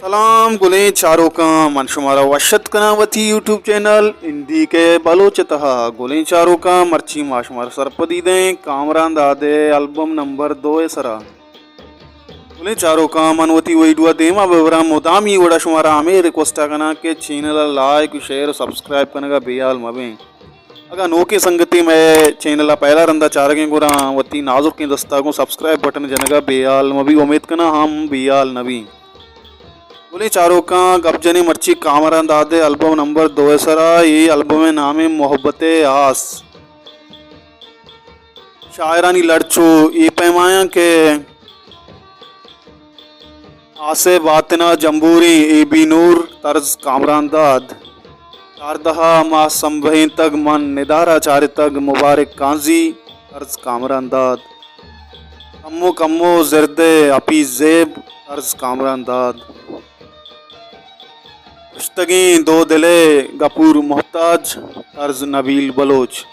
سلام گلیں چاروکاں، من شمارا وش اتک کناں وتی یوٹیوب چینل این ڈی کے بلوچ ءِ تہا۔ گلیں چاروکاں، مرچی ما شمارا سرپدی دیں کامران داد ءِ البم نمبر دو ءِ سرا۔ گلیں چاروکاں، من وتی ویڈیو ءَ دیما ببراں، مدامی وڑا شمارا ہمے ریکویسٹ ءَ کناں کہ چینل ءَ لائک، شیئر و سبسکرائب کنگا بے حال مبیں۔ اگاں نوکیں سنگتے مئے چینل ءَ پہلا رندا چارگیں گڑا وتی نازرکیں دستا گوں سبسکرائب بٹن جنگا بے حال مبی، امید کناں ہم بے حال نبی۔ گلیں چاروکاں، گپ جنیں مرچی کامران داد ءِ البم نمبر دو ءِ سرا۔ اے البم ءِ نام ءَ محبت ءِ آس۔ شاعرانی لڑچو اے پیمایاں کہ آس ءِ باتنا جمبوریں اے بی نور، طرز کامران داد۔ چاردہ ءَ ماہ سمبہینتگ، من ندارہ چارتگ، مبارک قاضی، طرز کامران داد۔ کمو کمو زرد ءِ حفیظ زیب، طرز کامران داد۔ کشتگیں دو دل ءِ غفور محتاج، طرز نبیل بلوچ۔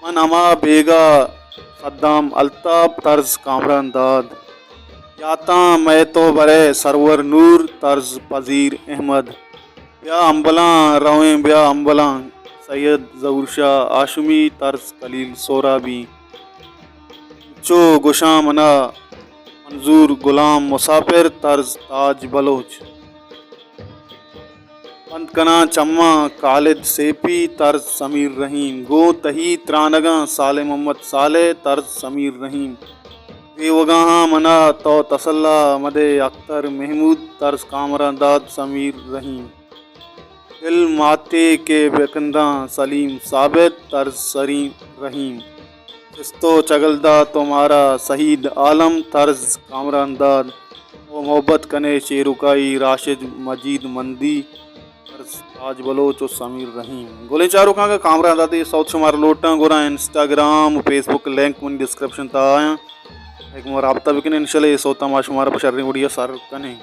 من ہما بیگا صدام الطاف، طرز کامران داد۔ یاتاں مئے تو برے سرور نور، طرز پذیر احمد۔ بیا امبلاں رویں بیا امبلاں، سید ظہور شاہ ہاشمی، طرز خلیل سہرابی۔ چو گشاں منا منظور غلام مسافر، طرز تاج بلوچ۔ بند کناں چماں خالد سیپی، طرز سمیر رحیم۔ گوں تہی ترانگاں صالح محمد صالح، طرز سمیر رحیم۔ زیوگاہاں منا تو تسلا مدے اختر محمود، طرز کامران داد سمیر رحیم۔ دل ماتے کہ بکنداں سلیم ثابت، طرز سرین رحیم۔ چست و چگل دات و مارا سعید عالم، طرز کامران داد۔ او محبت کنے چیروکائی راشد مجید مندی، طرز تاج بلوچ و سمیر رحیم۔ گلیں چاروکاں، اگاں کامران داد ءِ سوت شمارا لوٹاں گڑا انسٹاگرام و فیس بک لنک منی ڈسکرپشن تہا آیاں، ایک ما رابطہ بکنیں، انشاءاللہ اے سوتاں ما شمارا پہ شریں وڑیا سر کنیں۔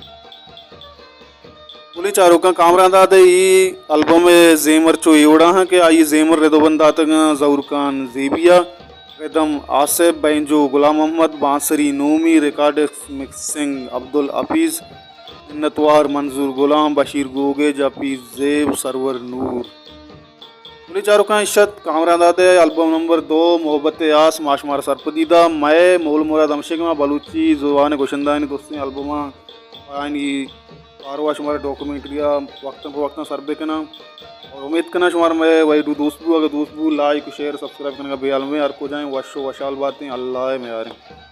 گلیں چاروکاں، کامران داد ءِ اے البم ءِ زیمر چو اے وڑا ہاں کہ آئی ءِ زیمر رد و بند داتگاں ظہور خان زیبی ءَ، ردم آصف، بینجو غلام محمد، بانسری نومی، ریکارڈکس مکسنگ عبدالحفیظ، منتوار منظور غلام، بشیر گوگج، حفیظ زیب، سرور نور۔ گلیں چاروکاں، اش ات کامران داد ءِ البم نمبر دو محبت ءِ آس، ما شمارا سرپدی دا۔ مئے مول مراد ہمشیں کہ ما بلوچی زبان ءِ گشندہانی درستیں البماں، آیانی باروا شمارا ڈاکومنٹری ءَ وقتاں پہ وقتاں سر بکناں۔ اور امید کناں شمارا مئے ویڈیو دوست بو، اگہ دوست بو لائک، شیئر، سبسکرائب کنگا بے حال مبیں۔ ہر کجائیں وش و وشحال باتیں، اللہ ءِ میاریں۔